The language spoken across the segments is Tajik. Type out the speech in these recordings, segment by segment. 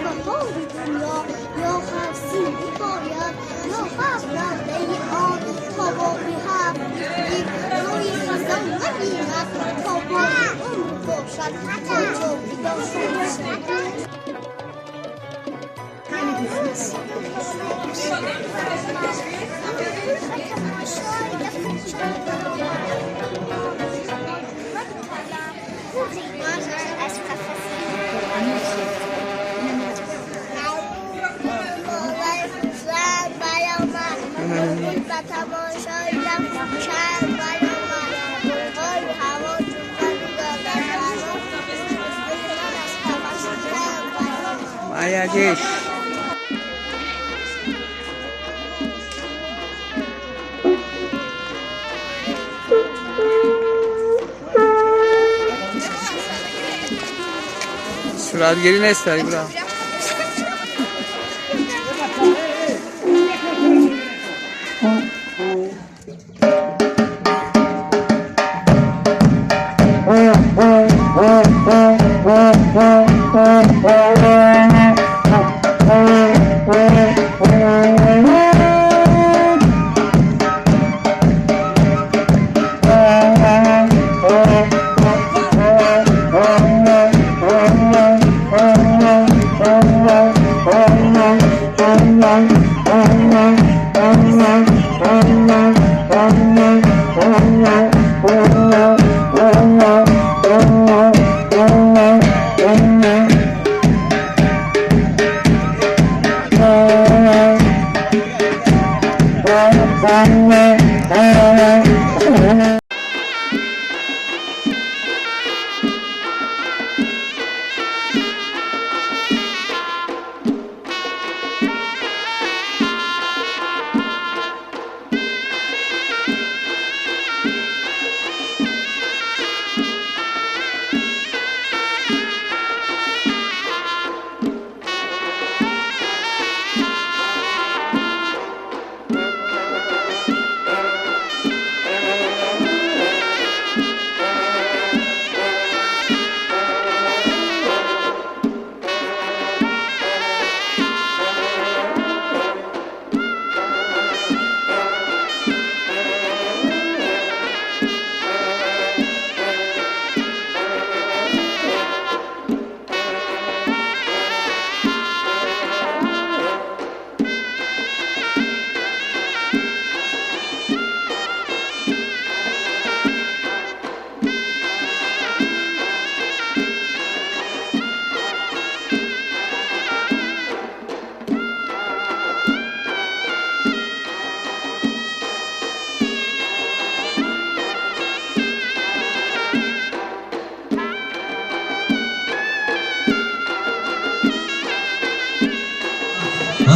Баҳори дунё ё ҳафт син бибояд, ё ҳафт навдаи он, то боғи ҳафт иқлим рӯи хазон набинад, то боғи умр бошад, то ҷовидон бошад. Аз қафас ба тамошои чанд баромад, гулҳои ҳаво аз қафас чанд баромад. Молодец. Суратгирӣ нест, бра.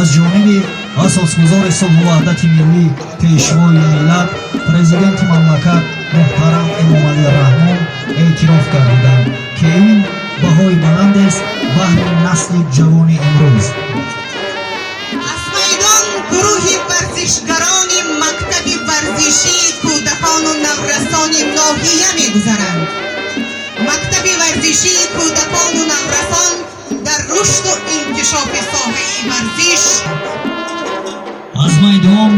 Аз ҷониби асосгузори сулҳу ваҳдати миллӣ, Пешвои миллат, Президенти мамлакат муҳтарам Эмомалӣ Раҳмон эътироф гардиданд, ки ин баҳои баландест баҳри насли ҷавони имрӯз. Аз майдон гурӯҳи варзишгарони мактаби варзишии кӯдакону наврасони ноҳия мегузаранд. Мактаби варзишии кӯдакону наврасон дар рушду инкишофи соҳаи варзиш. Аз майдон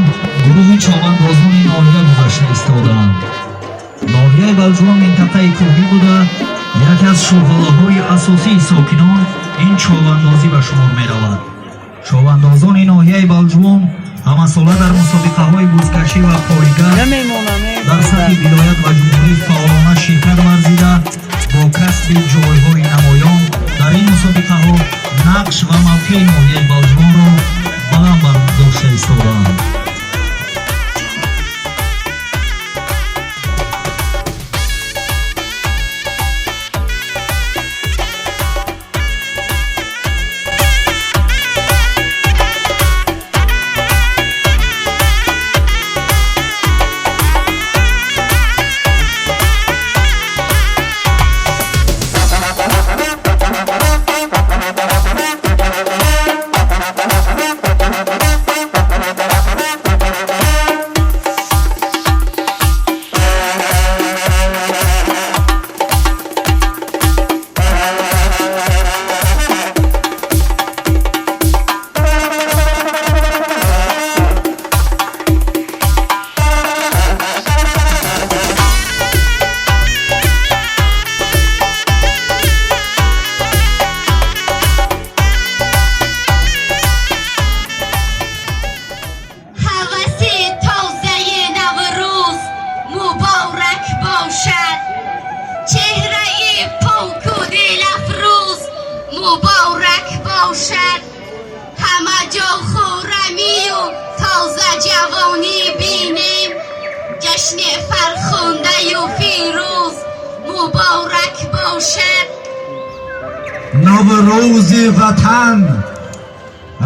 гурӯҳи чобандозони ноҳия гузашта истодаанд. Ноҳияи Балҷувон минтақаи кӯҳӣ буда, яке аз шуғлҳои асосии сокинон ин чобандозӣ ба шумор меравад. Чобандозони ноҳияи Балҷувон ҳамасола дар мусобиқаҳои бузкашӣ ва пойга дар сатҳи вилоят ва ҷумҳурӣ фаъолона ширкат варзида, бо касби ҷойҳои намоён дар ин мусобиқаҳо нақш ва мавқеи ноҳияи Балҷувонро баланд бардошта истодаанд. Ҷавонӣ бинем, ҷашни фархундаю фирӯз муборак бошад. Наврӯзи ватан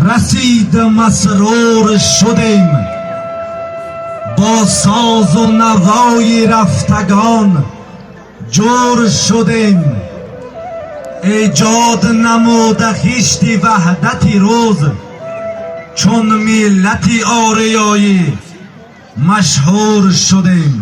расид, масрур шудем, бо созу навои рафтагон ҷур шудем. Эҷод намуда хишти ваҳдати рӯз, чун миллати ориёӣ машҳур шудем.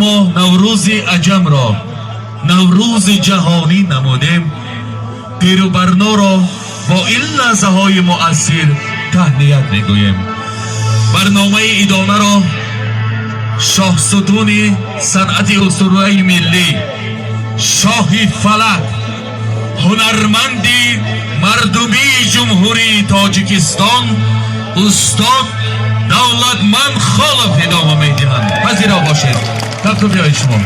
Мо Наврӯзи аҷамро Наврӯзи ҷаҳонӣ намудем. Пиру барноро бо ин лаҳзаҳои муассир таҳният мегӯем. Барномаи идонаро шоҳсутуни санъати устураи миллӣ, шоҳи фалак, ҳунарманди мардумии Ҷумҳурии Тоҷикистон устод Давлатманд Холов идома медиҳанд. Пазиро бошед. Кафкӯбиҳои шумо.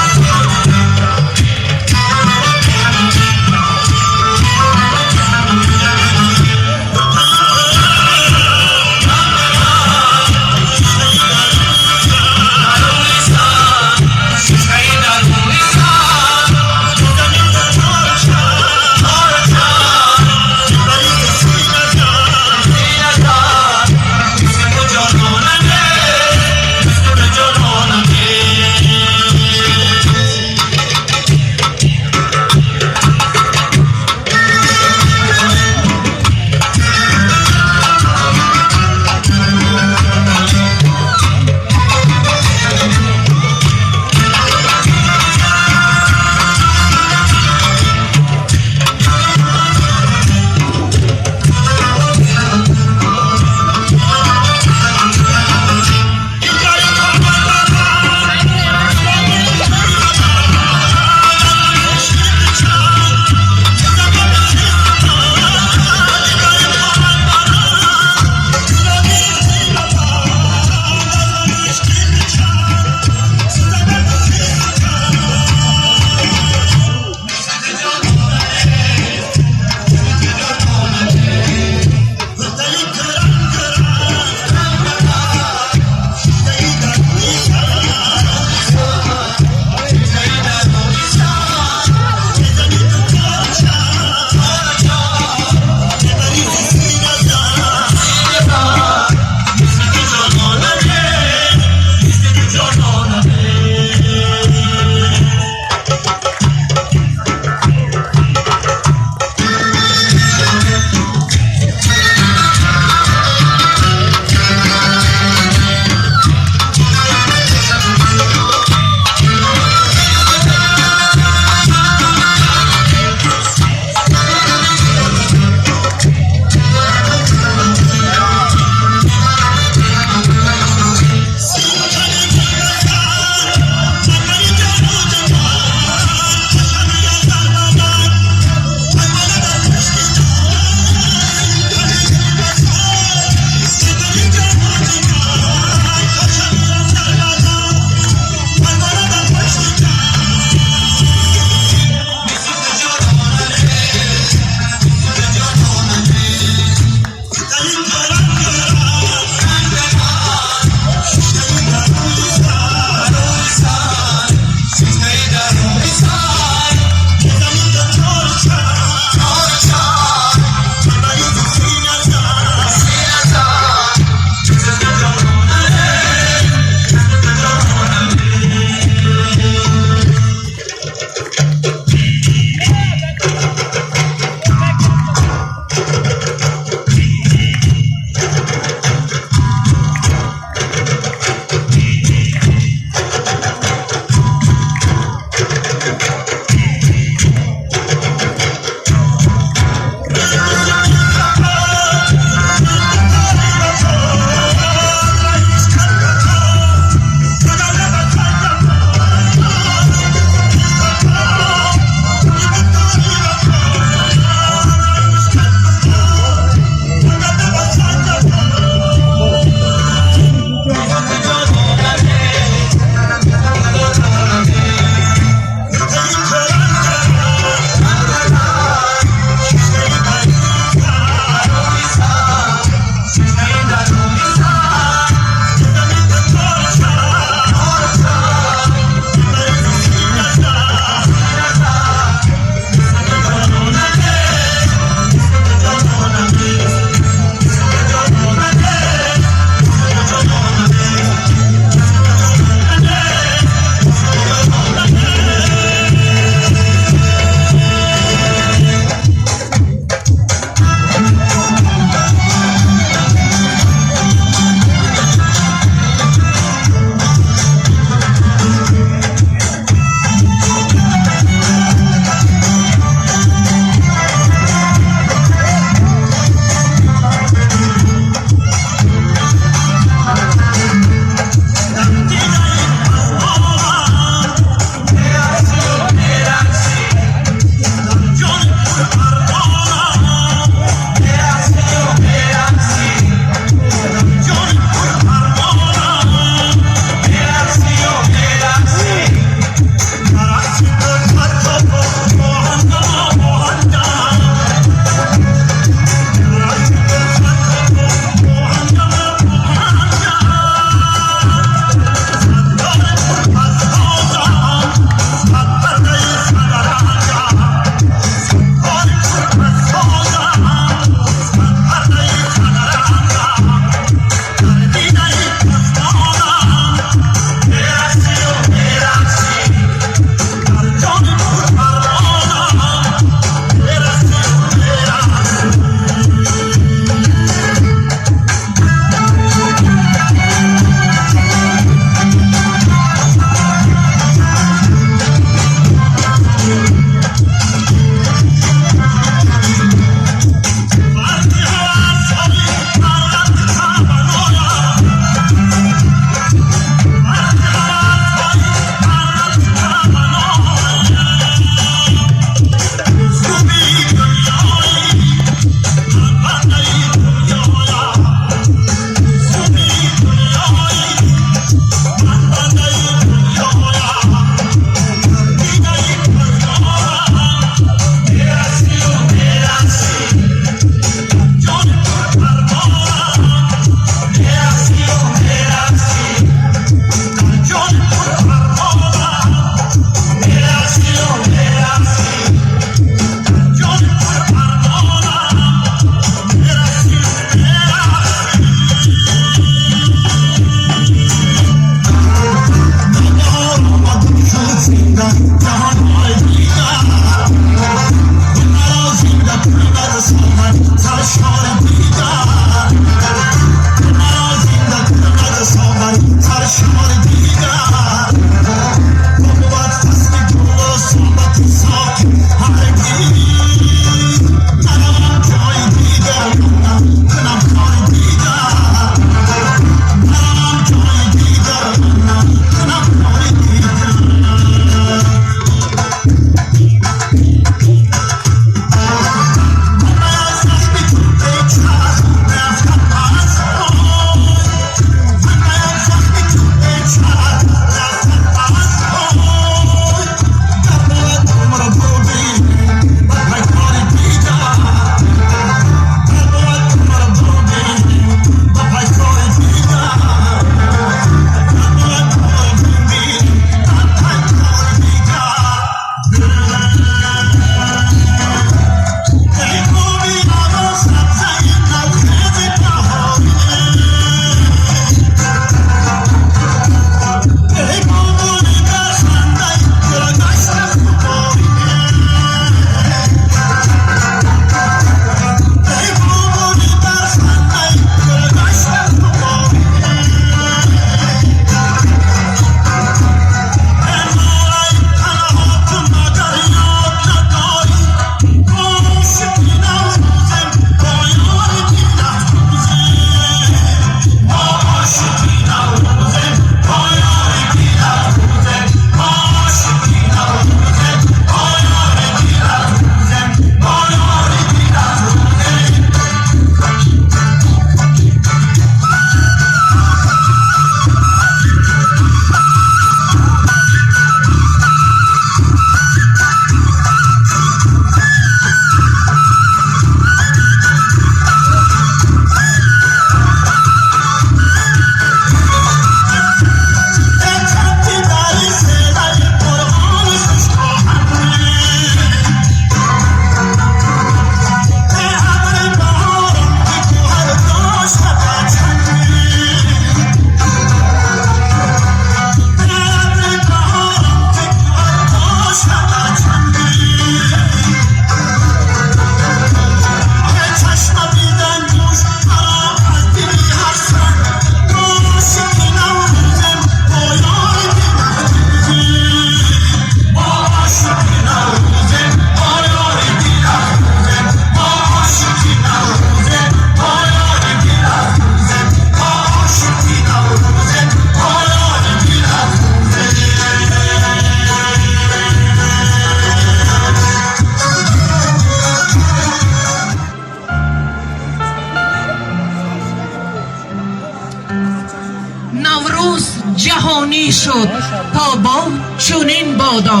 Наврӯз ҷаҳонӣ шуд, то бод чунин бодо.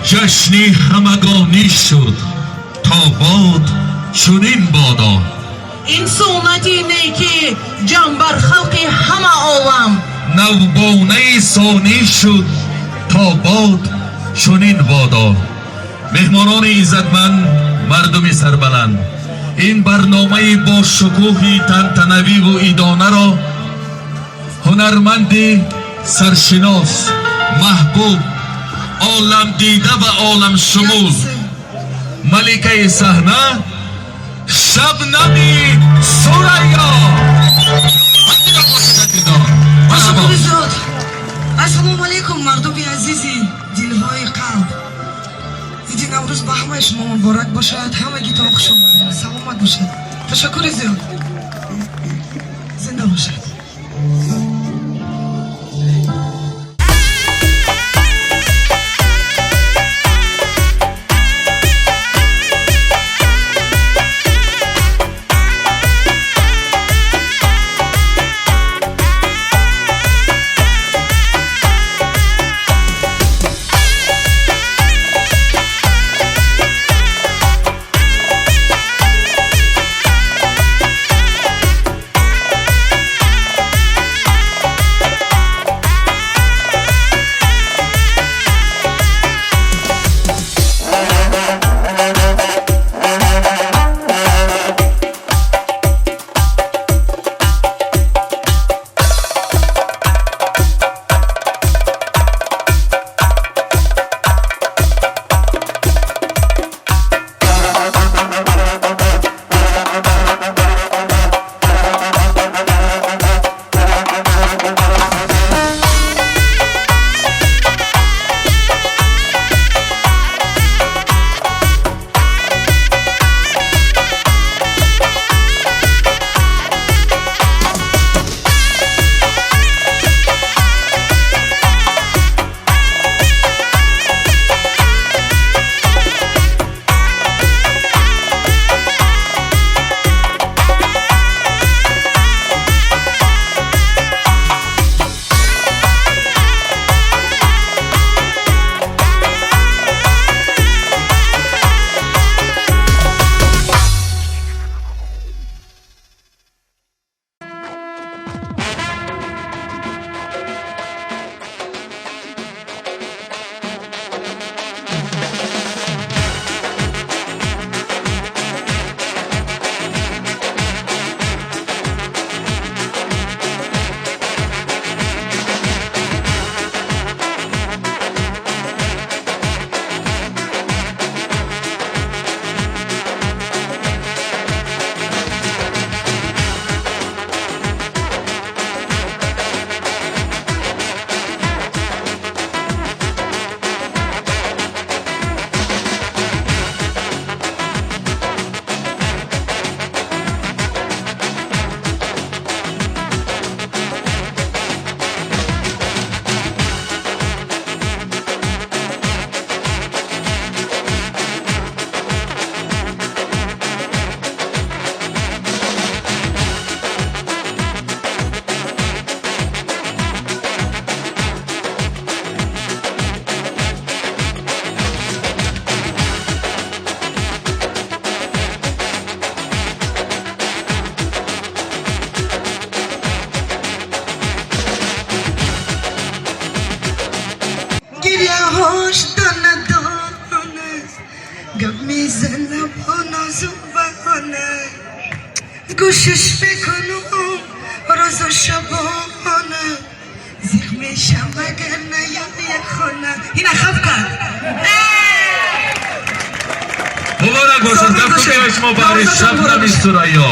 Ҷашни ҳамагонӣ шуд, то бод чунин бодо. Ин суннати некӣ ҷам бар халқи ҳама олам. Навбонаи сонӣ шуд, то бод чунин бодо. Меҳмонони иззатманд, мардуми сарбаланд, ин барномаи бо шукӯҳи тантанавиву идонаро ҳунарманди саршинос, маҳбуб, оламдида ва оламшумул, маликаи саҳна Шабнами Сурайё. Ташаккури зиёд. Ассалому алайкум, мардуми азизи дилҳои қалб. Иди Наврӯз ба ҳамаи шумо муборак бошад. Ҳамагитон хуш омадед, саломат бошад. Ташаккури зиёд, зинда бошад. Гиряҳош дона дона, гап мезана бо нозу баҳона, гӯшаш мекунам рӯзу шабона, зиқ мешам агар наёя хона. Ина хаб кард. Муборак бошад, кафкӯбии шумо баҳри Шабнами Сурайё.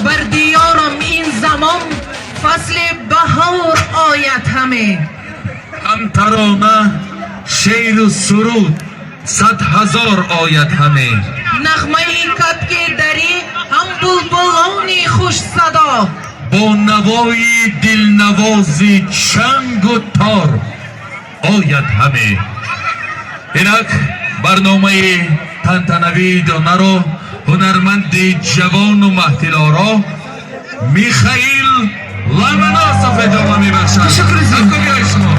Бар диёрам ин замон фасли баҳор ояд ҳаме. Ҳам тарона, Шеъру суруд 100,000 ояд ҳаме. Нағмаи кабки дарӣ ҳам булбулони хушсадо. Бо навои дилнавози чангу тор ояд ҳаме. Инак барномаи тантанавии донаро ҳунарманди ҷавону маҳтилоро Михаил Ломоносов идома мебахшад. Кафкӯбиҳои шумо.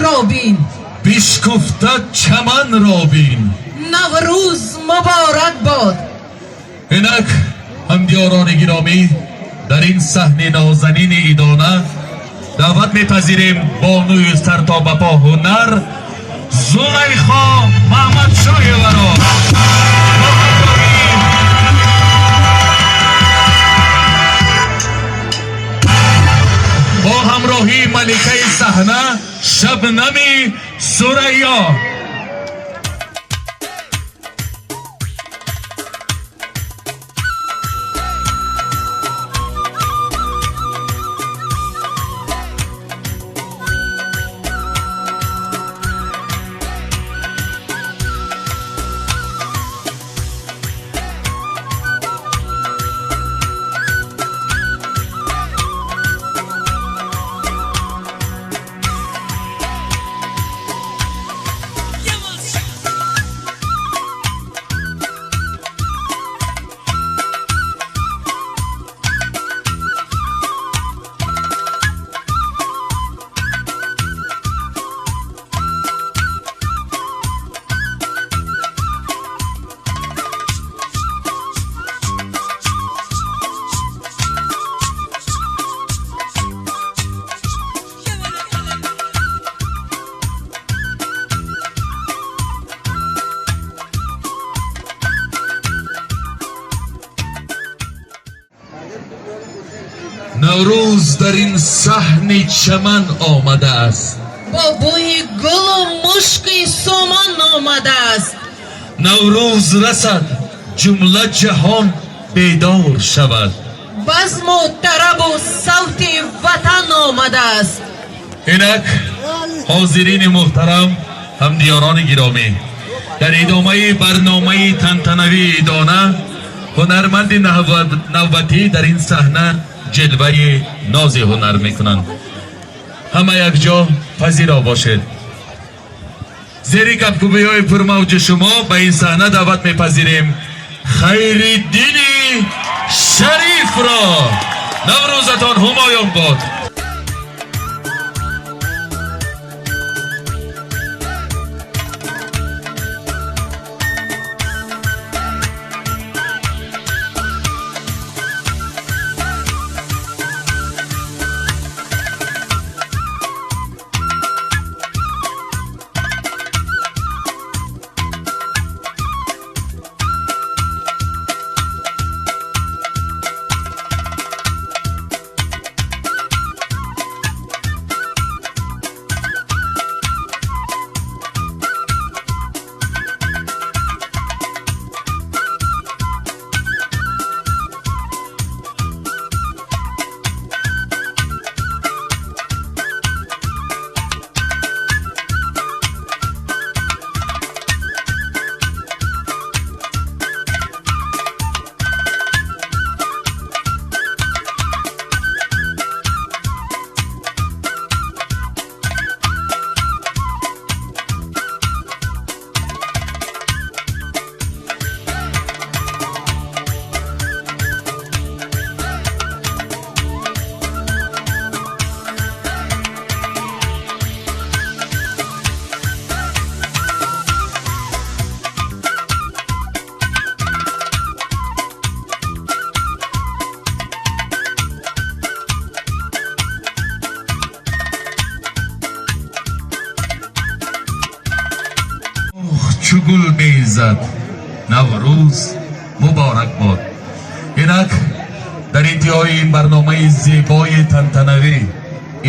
Ро бин. Бишкуфта чаман ро бин. Наврӯз муборак бод. Инак, ҳамдиёрони гиромӣ, дар ин саҳни нозанини идона даъват мепазирем бонуи сартобапо ҳунар Зулайхо Маҳмадшоеваро бо ҳамроҳии маликаи саҳна Шабнами Сурайё. Наврӯз дар ин саҳни чаман омадааст. Бо бӯи гулу мушки суман омадааст. Наврӯз расад, ҷумла ҷаҳон бедор шавад. Базму тарабу савти ватан омадааст. Инак, ҳозирини муҳтарам, ҳамдиёрони гиромӣ, дар идомаи барномаи тантанавии идона ҳунарманди навбатӣ дар ин саҳна ҷилваи нози ҳунар мекунанд. Ҳама якҷо пазиро бошед. Зери кафкӯбиҳои пурмавҷи шумо ба ин саҳна даъват мепазирем Хайриддини Шарифро. Наврӯзатон ҳумоён бод. Чу гул мезад. Наврӯз муборак бод. Инак дар интиҳои ин барномаи зебои тантанавӣ,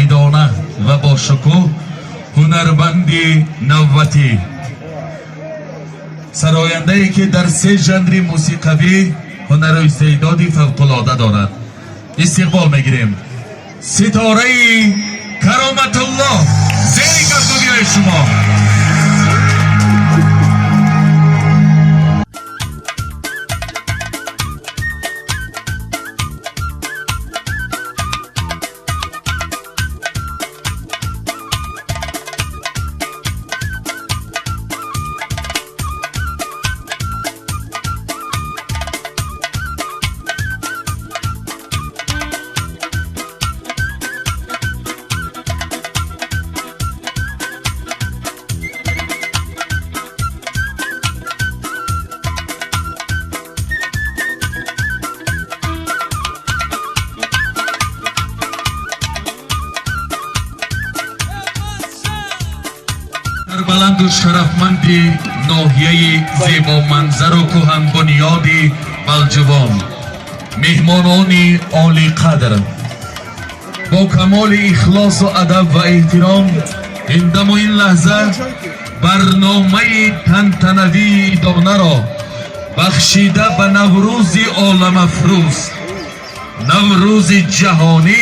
идона ва бошукӯҳ, ҳунарманди навбатӣ, сарояндае ки дар се жанри мусиқавӣ ҳунару истеъдоди фавқулода дорад, истиқбол мегирем, Ситораи Кароматулло, зери кафкӯбиҳои шумо. Сарбаланду шарафманди ноҳияи зебоманзару кӯҳанбунёди Балҷувон, меҳмонони олиқадр, бо камоли ихлосу адаб ва эҳтиром ин даму ин лаҳза барномаи тантанавии идонаро бахшида ба Наврӯзи оламафрӯз, Наврӯзи ҷаҳонӣ,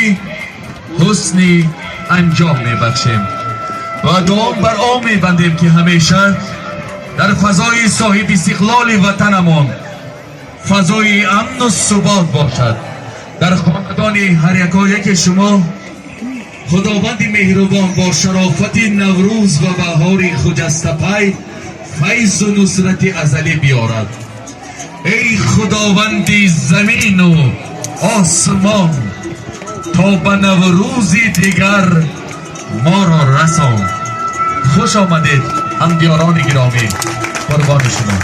ҳусни анҷом мебахшем ва дуом бар он мебандем, ки ҳамеша дар фазои соҳибистиқлоли ватанамон фазои амну субот бошад. Дар хонадони ҳар якояки шумо Худованди меҳрубон бо шарофати Наврӯз ва баҳори хуҷастапай файзу нусрати азалӣ биёрад. Эй Худованди замину осмон, то ба Наврӯзи дигар моро расон. Хуш омадед, ҳамдиёрони гиромӣ, қурбони шумо.